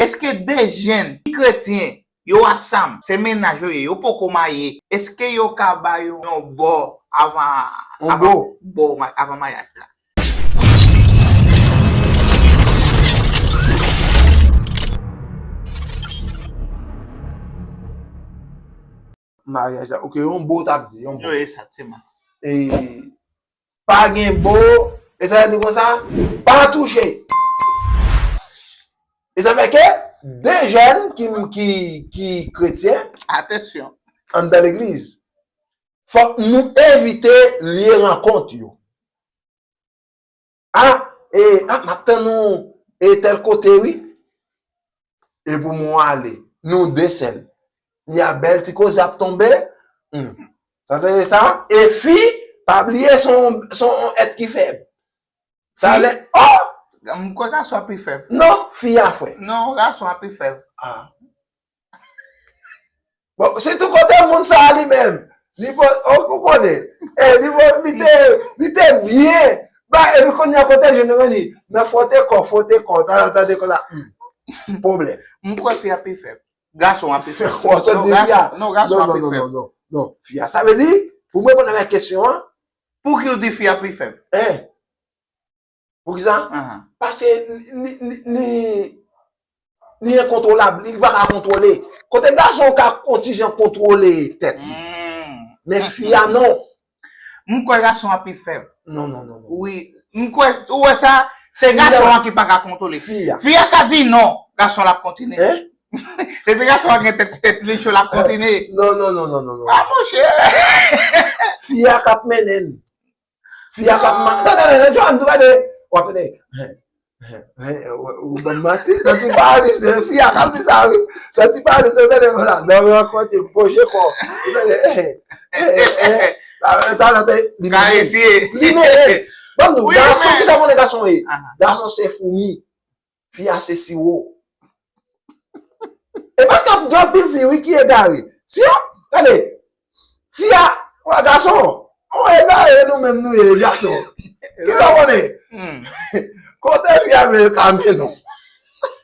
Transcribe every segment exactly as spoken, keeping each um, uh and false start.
Èske de jèn ki kretyen, yo ansanm, se mennaj yo ye, yo poko marye, èske yo ka ba yo yon bò avan, avan bò, avan maryaj la? Maryaj la. Ok, yon bo w t ap di, yon bo. Wi, egzakteman. E pa gen bo, e sa vle di konsa, pa touche. E sa fè ke de jèn ki, ki, ki kretyen, atansyon, anndan legliz, fòk nou evite lye rankont yo. A, e, a, m ap tann ou, e, tèl kote, wi. E pou mwen ale, nou de sèl. Li a bèl ti koze ap tonbe. Hmm. Sa vle di sa? E fi, pa bliye se yon, se yon èt ki fèb. Talè, oh! M kwè gason an pi fèb. Non, fi a, frè. Non, gason an pi fèb. Ah. Bon, sitou kote moun sa a li menm. Li po, oh, ou konnen. Eh, li po, li te, li te byen. Ba, epi kounye a kote jwenn li nan fwote kò, fwote kò, ta, ta, ta, konsa. Hmm. Pwoblèm. M kwè fi a pi fèb. Gason an pi fèb. Ou sot di fi a. Non, gason an pi fèb. Non, non, non, non, non. Fi a. Sa vle di, pou mwen reponn avèk kesyon an. Pouki w di fi a pi fèb? Hein? Poukisa? Paske li, li, li, li enkontwolab, li pa ka kontwole. Kote gason ka yon ti jan kontwole tèt li. Men fi a non. M kwè gason an pi fèb. Non, non, non, non. Wi. M kwè, ou wè sa, se gason an ki pa ka kontwole. Fi a. Fi a ka di non, gason l ap kontinye. Hein? Depi gason an gen tèt, tèt li cho, l ap kontinye. Non, non, non, non, non, non. Ah, monchè. Fi a k ap mennen l. Fi a k ap ma-, tande, tande, tande, Joanne, tou gade. W ap tande. Ou ban m manti. Nan ti palis, fi a k ap di sa, wi. Nan ti palis, tande, tande, konsa. Nan rankontre, poje kò. Ou tande, eh, eh, eh, eh. Talè, talè, li mennen. Li mennen. Ban m di w, gason, kisa konnen gason ye? Gason se foumi. Fi a se siwo. E paske ap gen anpil fi, wi, ki egare. Si yo, tande, fi a, wè, gason, ou egare nou menm nou ye, gason. Kisa w konnen? Kote fi a vle l ka mennen w.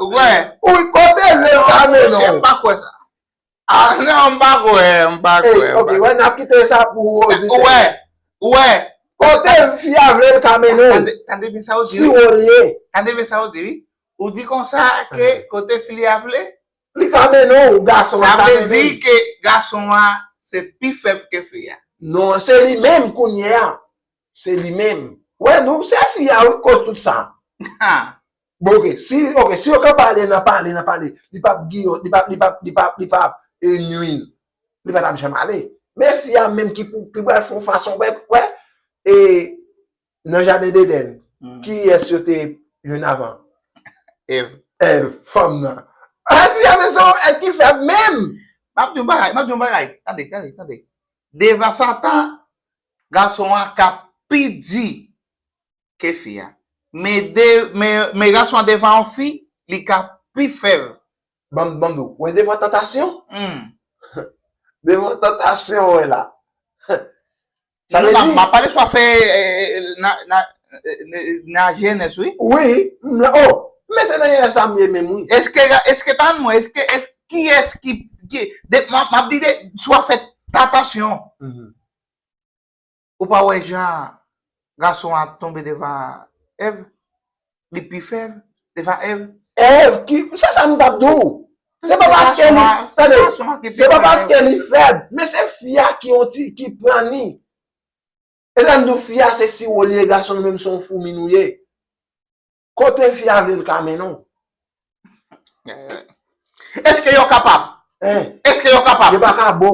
Ou kwè? Wi, kote l vle l ka mennen w. Monchè, m pa kwè sa. Ah, non, m pa kwè, m pa kwè, m pa kwè. Ok, wè, n ap kite sa pou oditè. Ou wè, ou wè. Kote fi a vle l ka mennen w. Tande, tande byen sa ou di, wi. Siwo l ye. Tande byen sa ou di, wi. Ou di konsa ke kote fi a vle, li ka mennen w, gason an ka mennen l. Sa vle di ke gason an se pi fèb ke fi a. Non, se li menm kounye a. Se li menm. Wè, nou, se fi a, wi, koz tout sa. Bon, ok, si, ok, si yo ka pale, n a pale, n a pale, li p ap giyo, li p ap, li p ap, li p ap, li p ap, e, nwi l. Li pa t ap janm ale. Men fi a menm ki pou, ki pral fè yon fason, wè, wè, e, nan jaden Edenn, kiyès yo te jwenn avan? Èv. Èv, fanm nan. A, fi a menm se yon èt ki fèb menm. M ap di yon bagay, m ap di yon bagay. Tande, tande, tande. Devan Satan, gason an ka pi di ke fi a. Men de, men, men gason an devan yon fi, li ka pi fèb. Ban m, ban m di w, wè devan tantasyon? Hmm. Devan tantasyon, wè la. Sa vle di? M ap pale sou afè, eh, eh, na, na, eh, na Jenès, wi. Wi, m la, oh, men se nan Jenès sa m ye menm, wi. Èske, èske, tann mwen, èske, èske, kiyès ki, ki, de, m ap, m ap di de, sou afè tantasyon. Mhm. Ou pa wè jan gason an tonbe devan Èv? Li pi fèb devan Èv? Èv ki, se sa m t ap di w. Se pa paske li, tande, se pa paske li fèb, men se fi a ki yon ti, ki pran li. E sa m di w, fi a se siwo li ye, gason li menm se yon foumi nou ye. Kote fi a vle l ka mennen w. Èske yo kapab? Hein? Èske yo kapab? Yo pa ka bo.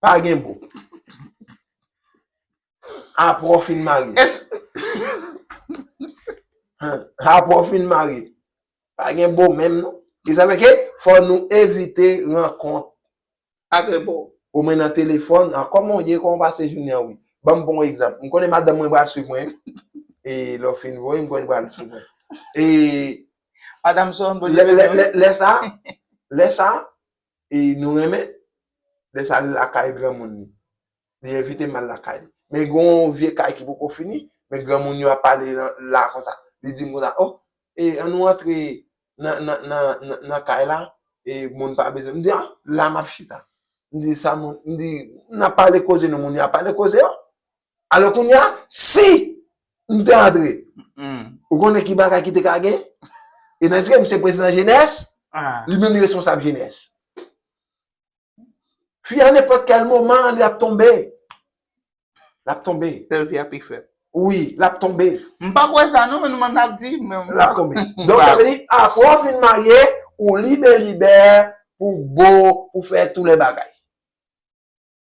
Pa gen bo. Apre w fin marye. Hein? Apre w fin marye. Pa gen bo menm, non. Ki sa fè ke fò nou evite rankont. Apre, bon, ou mwen nan telefòn, ah, kòman w ye, kòman w pase jounen an, wi. Ban m bon egzanp. M konnen madanm mwen pral swiv mwen, e lè w fin voye, m konnen l pral swiv mwen. E madanm sa, lè, lè, lè, lè sa, lè sa, e nou renmen, lè sa li lakay granmoun li. Li envite m al lakay li. Men gen yon vye kay ki poko fini, men granmoun yo ap pale la, la konsa. Li di m konsa, oh, e ann nou antre nan, nan, nan, nan, nan kay la, e moun pa bezwen. M di, ah, la m ap chita. M di, sa moun, m di, n ap pale koze nou, moun yo ap pale koze yo. Alò kounye a, si m te antre, ou konnen ki bagay ki te ka gen? E nan se misye prezidan jenès, li menm li responsab jenès. Fi a nenpòt kèl moman, li ap tonbe. L ap tonbe. Bèl fi a pi fèb. Wi, l ap tonbe. M pa kwè sa non, men nou menm n ap di, men l ap tonbe. Donk, sa vle di, apre w fin marye, ou libe libè pou bo, pou fè tou lè bagay.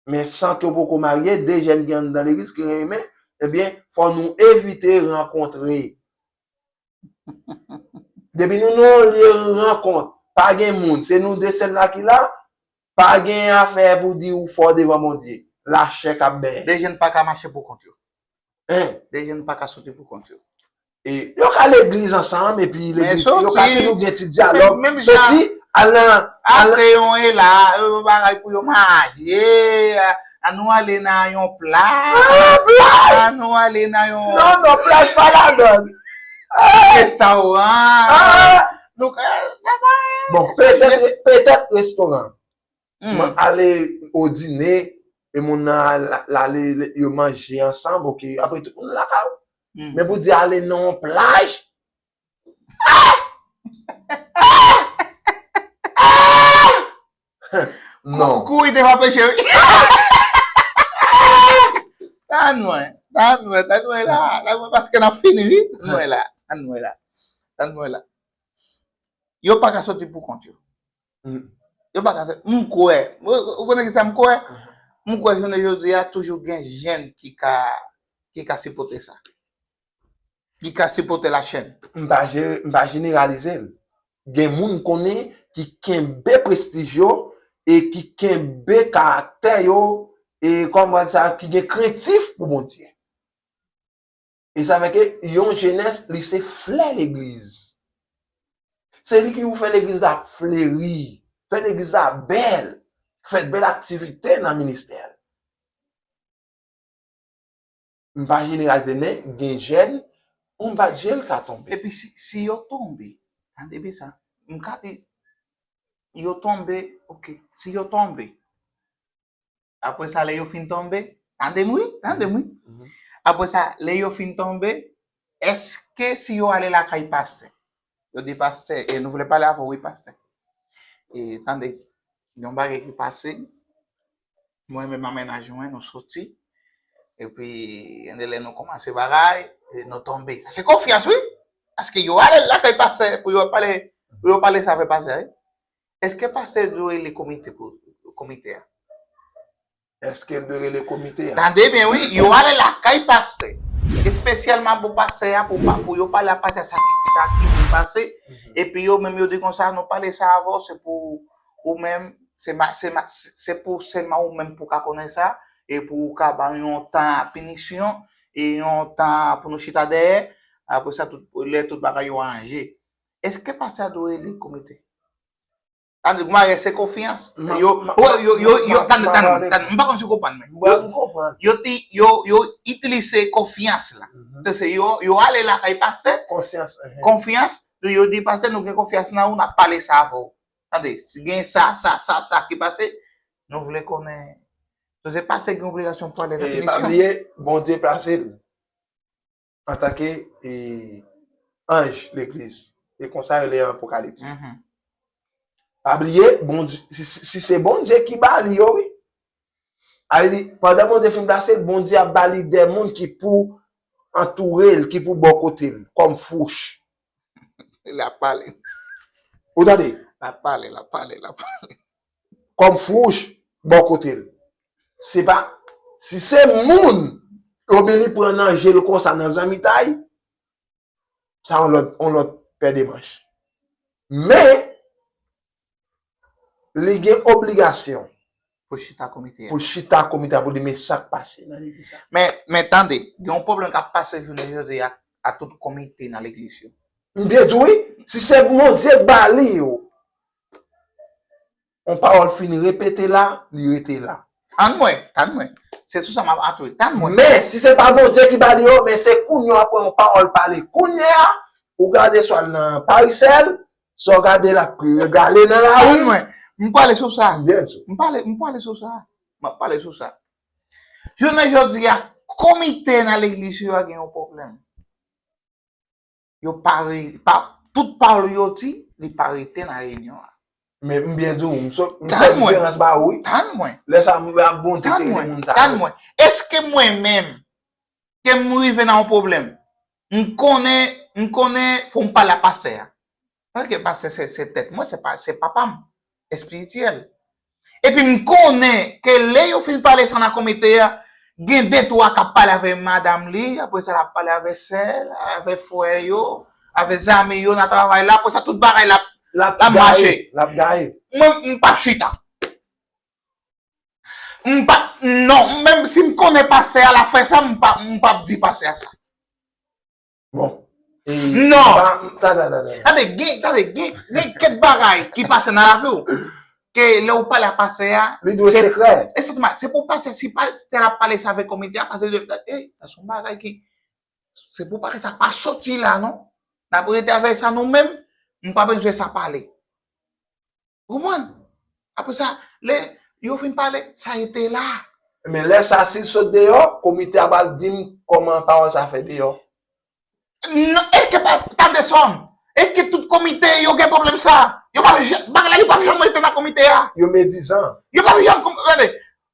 Men san ke w poko marye, de jèn ki anndan legliz ki renmen, ebyen, fò nou evite rankontre. Depi nou nan yon lye rankont, pa gen moun, se nou de sèl la ki la, pa gen afè pou di ou fò devan Bondye. Lachè k ap benyen. De jèn pa ka mache pou kont yo. Hein? De jèn pa ka soti pou kont yo. E, yo ka legliz ansanm, epi legliz, yo ka toujou gen ti dyalòg. Soti, al nan, al nan. Achte yon e la, yon bagay pou yo manje, a, ann nou ale nan yon plaj. Ah, plaj! Ann nou ale nan yon... Non, non, plaj pa ladan. Ah! Restoran. Ah! Nou ka, sa pa... Bon, petèt, petèt restoran. Mwen ale o dine, e moun nan al, al ale, yo manje ansanm, oke, apre tout moun lakay ou. Men pou di ale nan yon plaj, ah! Ah! Ah! Non. Kou, kouri devan peche, wi. Tann mwen, tann mwen, tann mwen la, tann mwen paske n ap fini, wi. Tann mwen la, tann mwen la, tann mwen la. Yo pa ka soti pou kont yo. Yo pa ka fè, m kwè. Ou, ou konnen ki sa m kwè? M kwè jounen jodi a toujou gen jèn ki ka, ki ka sipòte sa. Ki ka sipòte lachèn. M pa je-, m pa jeneralize l. Gen moun konnen ki kenbe prestij yo e ki kenbe karaktè yo e kòman sa, ki gen krentif pou Bondye. E sa fè ke yon jenès, li se flè legliz. Se li ki pou fè legliz la fleri, fè legliz la bèl, fè bèl aktivite nan ministè l. M pa jeneralize, men gen jèn, yon pa jèn ka tonbe. Epi si, si yo tonbe, tande byen sa, m ka di, yo tonbe, oke, si yo tonbe, apre sa, lè yo fin tonbe, tande m wi, tande m wi. Apre sa, lè yo fin tonbe, èske si yo ale lakay pastè, yo di pastè, e nou vle pale avè w wi pastè. E tande, yon bagay ki pase, mwen menm ak mennaj mwen, nou soti, epi, lè nou kòmanse bagay, e nou tonbe. Sa se konfyans wi, paske yo ale lakay pastè pou yo pale, pou yo pale sa avè pastè wi. Èske pastè dwe rele komite pou, komite a? Èske l dwe rele komite a? Tande byen, wi. Yo ale lakay pastè. Espesyalman pou pastè a, pou, pa- pou yo pale a pati a sa ki, sa ki vin pase. Epi yo menm, yo di konsa, nou pale sa avè w, se pou ou menm, se ma, se ma, se pou sèlman ou menm pou ka konnen sa, e pou ou ka ba yon tan a pinisyon, e yon tan pou nou chita dèyè, apre sa, tout, lè tout bagay yo ranje. Èske pastè a dwe rele komite? Tande, kouman se konfyans. Yo, yo, yo, yo, tande, tande, tande, m pa konn si w konprann, men. Yo, yo, yo itilize konfyans la. Se yo, yo ale lakay pastè. Konfyans, yo di pastè, nou gen konfyans nan ou, n ap pale sa avè w. Tande, si gen sa, sa, sa, sa ki pase, nou vle konnen. Se pastè gen obligasyon pou ale nan pinisyon. E pa bliye, Bondye plase l antanke, e, anj legliz. E konsa yo rele an Apokalips. Pa bliye, Bondye, si, si, si se Bondye ki ba li yo, wi. Sa vle di, pandan Bondye fin plase l, Bondye ap ba li de moun ki pou antoure l, ki pou bò kote l, kòm fouch. L ap pale. Ou tande? L ap pale, l ap pale, l ap pale. Kòm fouch bò kote l. Se pa, si se moun, oubyen li pran nan je l konsa nan zanmitay, sa yon lòt, yon lòt pè de manch. Men, li gen obligasyon pou chita komite a. Pou chita komite a, pou di, men sa k pase nan legliz la. Men, men tande, gen yon pwoblèm k ap pase jounen jodi a, a tout komite nan legliz yo. M byen di w, wi, si se Bondye k ba li yo, yon pawòl fin repete la, li rete la. Tann mwen, tann mwen. Se sou sa m ap atouye. Tann mwen. Men, si se pa Bondye ki ba li yo, men se kounye a apre yon pawòl pale. Kounye a, ou gade swa l nan Parisèl, Sa w gade l ap regale nan lari. Mwen, m pale sou sa. M pale, m pale sou sa. M ap pale sou sa. Jounen jodi a, komite nan legliz yo a gen yon pwoblèm. Yo pa, pa tout pawòl yo di, li pa rete nan reyinyon an. Men m byen di w, m sot, m fè diferans ba ou wi. Tann mwen. Lè sa a, m ap Bondye ki rele moun sa yo. Tann mwen. Èske mwen menm, ke m rive nan yon pwoblèm, m konnen, m konnen fò m pale a pastè a. Paske pastè se, se tèt mwen, se pa, se papa m espirityèl. Epi m konnen ke lè yo fin pale sa nan komite a, gen de twa k ap pale avè madanm li, apre sa l ap pale avè sè l, avè frè yo, avè zanmi yo nan travay la, apre sa tout bagay la, l ap mache. L ap gaye. Mwen, m p ap chita. M p ap, non, menm si m konnen pastè a l ap fè sa, m p ap, m p ap di pastè a sa. Bon. Non. Tande, tande, gen, tande, gen, gen kèk bagay ki pase nan lavi w. Ke lè w pale a pastè a. Li dwe sekrè. Egzakteman. Se pou pastè, si pastè a pale sa avèk komite a, pastè dwe, e, sa se yon bagay ki, se pou pastè sa pa soti la, non. N ap rete avèk sa nou menm, m pa bezwen sa pale. Ou konprann? Apre sa, lè yo fin pale, sa rete la. Men lè sa, si l sot deyò, komite a pral di m kòman pawòl sa fè deyò. Non, èske pa, tande sa m. Èske tout komite yo gen pwoblèm sa? Yo p ap janm, bagay la, yo p ap janm rete nan komite a. Yo medizan. Yo p ap janm, tande.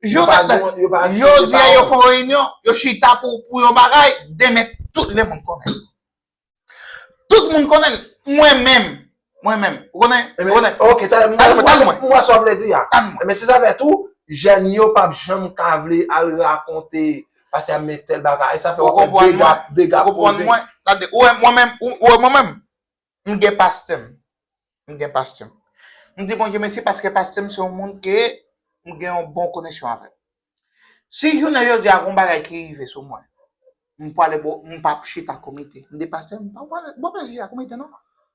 Jodi a, yo fè yon reyinyon, yo chita pou, pou yon bagay, demen tout lemonn konnen. Tout moun konnen l. Mwen menm. Mwen menm. Ou konnen? Ou konnen? Ok, talè, mwen, mwen, mwen, mwen, sa w vle di a. Tann mwen. Men se sa fè tou, jèn yo p ap janm ka vle al rakonte, pastè a men tèl bagay, sa fè w ap wè dega, dega poze. Ou konprann mwen? Tande, ou wè mwen menm, ou, ou wè mwen menm? M gen pastè m. M gen pastè m. M di Bondye mèsi paske pastè m se yon moun ke m gen yon bon koneksyon avè l. Si jounen jodi a gon bagay ki rive sou mwen, m pwale bo, m p ap chita komite. M di pastè, m pa pwale, bon, m chita komite non.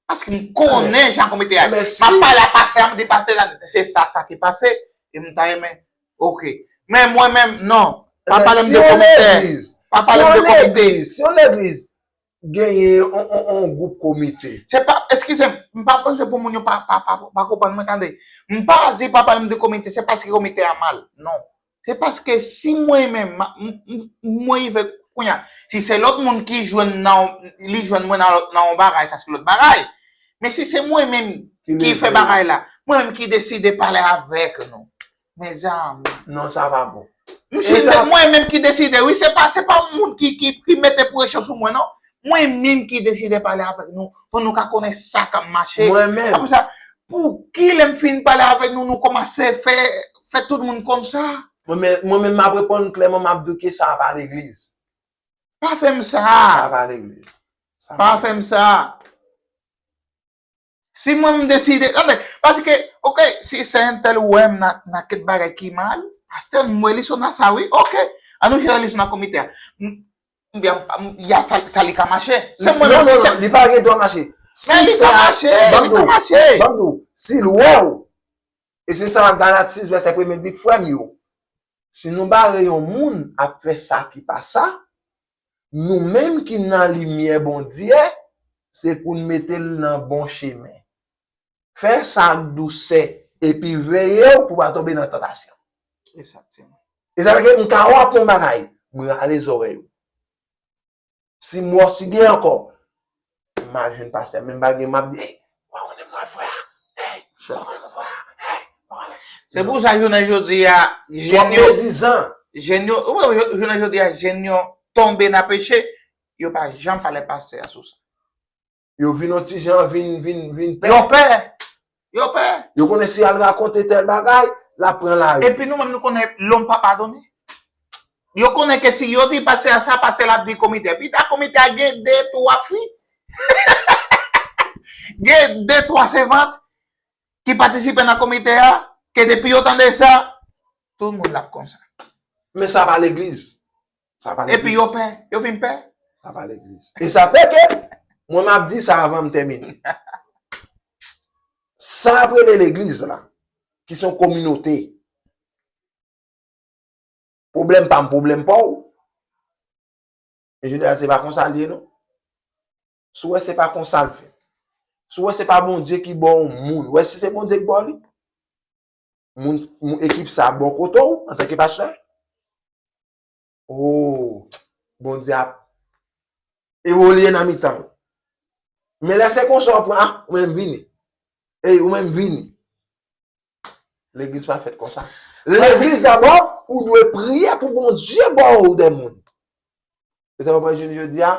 Paske m konnen jan komite a. M ap pale a pastè a, m di pastè, se sa, sa ki pase, e m ta renmen. Ok. Men mwen menm, non. Pa pale m de komite. Pa pale m de komite. Si yon legliz, si yon legliz, genyen on, on, on gwoup komite. Se pa, eskize m, m pa panse pou moun yo pa, pa, pa, pa konprann mwen, tande. M pa di pa pale m de komite, se paske komite a mal. Non. Se paske si mwen menm, m, m, mwen rive kounye a, si se lòt moun ki jwenn nan, li jwenn mwen nan, nan yon bagay, sa se lòt bagay. Men si se mwen menm ki fè bagay la, mwen menm ki deside pale avèk nou. Mezanmi. Non, sa pa bon. Mesye, se mwen menm ki deside, wi. Se pa, se pa moun ki, ki, ki mete presyon sou mwen, non. Mwen menm ki deside pale avèk nou, pou nou ka konnen sa k ap mache. Mwen menm. Apre sa, pou ki lè m fin pale avèk nou, nou kòmanse fè, fè tout moun konn sa? Mwen menm, mwen menm, m ap reponn klèman, m ap di w ke sa pa legliz. Pa fè m sa. Sa pa legliz. Pa fè m sa. Si mwen m deside, tande, paske, ok, si se entèl ou wè m nan, nan kèk bagay ki mal, pastè m wè li sou nan sa wi, ok, an nou jere li sou nan komite a. M, m, ya, m, ya sa, sa li ka mache. Se mwen Non, menm non, ki non, li pa gen dwa mache. Men Si li sa, ka mache, ban m li di ka w, mache. Ban m di w, si l wè w, e se sa Galat sis vèsè premye di, frè m yo, si nou bare yon moun ap fè sa ki pa sa, nou menm ki nan limyè Bondye, se pou n mete l nan bon chemen. Fè sa ak dousè, epi veye w pou w pa tonbe nan tantasyon. Egzakteman. E sa fè ke m ka wè w ap fè yon bagay, m rale zòrèy ou. Si m wè w, si gen ankò, m al jwenn pastè, men m pa gen, m ap di, hey, w pa konnen m wè frè a, hey, w pa konnen m wè frè a, hey, w pa konnen. Se pou sa jounen jodi a, jèn yo, jèn yo, ou wè, jounen jodi a, jèn yo tonbe nan peche, yo pa janm pale pastè a sou sa. Yo vin yon ti jan, vin, vin, vin pè. Yo pè. Yo pè. Yo konnen si y al rakonte tèl bagay, l ap pran lari. Epi nou menm nou konnen lòm pa padone. Yo konnen ke si yo di pastè a sa, pastè la ap di komite. Pita komite a gen de, twa fi. Gen de, twa sèvant ki patisipe nan komite a, ke depi yo tande sa, tout moun l ap konsa. Men sa pa legliz. Sa pa legliz. Epi yo pè, yo vin pè. Sa pa legliz. E sa fè ke, mwen m ap di sa avan m tèmine. Sa ap rele legliz la, ki se yon kominote. Pwoblèm pa m, pwoblèm pa w. Enjenyè, se pa konsa l ye non. Si w wè se pa konsa l fèt. Si w wè se pa Bondye ki ba w moun, w wè si se Bondye ki ba w li? Moun, moun ekip sa bò kote w antanke pastè? Oh, Bondye ap evolye nan mitan yo. Men lè se konsa w pran, ah, ou menm vini. Ey, ou menm vini. Legliz pa fèt konsa. Legliz dabò, ou dwe priye pou Bondye ba w de moun. E sa w pran jounen jodi a,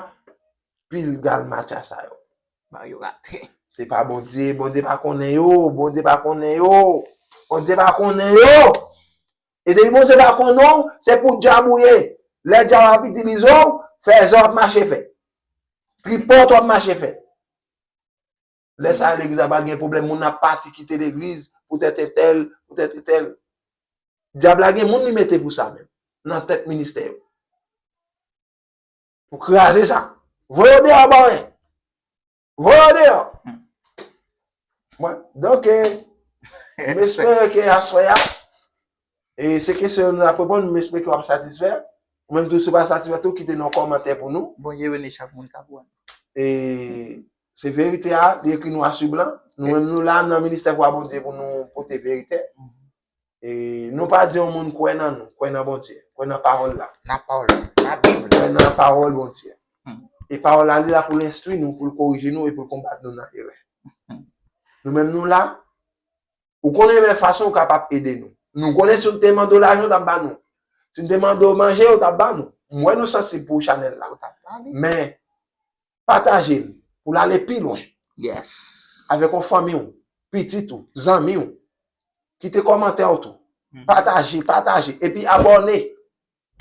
pil galmatcha sa yo. Ba yo rate. Se pa Bondye, Bondye pa konnen yo, Bondye pa konnen yo, Bondye pa konnen yo. E depi Bondye pa konnen w, se pou dyab ou ye. Lè dyab ap itilize w, fè zè w ap mache fè. Tripòt w ap mache fè. Lè sa a, legliz la pral gen pwoblèm, moun ap pati kite legliz, poutèt entèl, poutèt entèl. Dyab la gen moun li mete pou sa menm, nan tèt ministè yo. Pou kraze sa. Voye yo deyò, Bawè. Voye yo deyò. Mwen, donk, eh, m espere ke aswè a, e se kesyon nou ap reponn, m espere ke w ap satisfè. Ou menm tou, si w pa satisfè tou, kite nan kòmantè pou nou. Bondye beni chak moun k ap wè. E se verite a, li ekri nwa sou blan. Nou menm nou la nan ministè vwa Bondye pou nou pote verite. E nou pa di yon moun kwè nan nou, kwè nan Bondye, kwè nan pawòl la. Nan pawòl la, nan Bib la. Kwè nan pawòl Bondye. E pawòl la, li la pou l enstwi nou, pou l korije nou e pou l konbat nou nan erè. Nou menm nou la, ou konnen men fason ou kapab ede nou. Nou konnen si nou te mande w lajan, w t ap ba nou. Si nou te mande w manje, w t ap ba nou. M wè nou sansib pou chanèl la. Men, pataje l pou l ale pi lwen. Yes. Avèk yon fanmi w, pitit ou, zanmi w. Kite kòmantè w tou. Pataje, pataje. Epi abòne.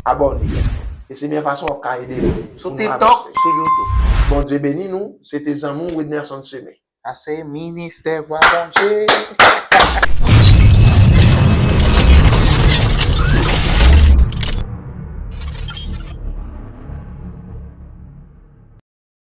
Abòne. E se menm fason w ap ka ede nou. Sou TikTok, sou YouTube. Bondye beni nou. Se te zanmi w, Widnerson Seme. Sa se Ministè Vwa Bondye.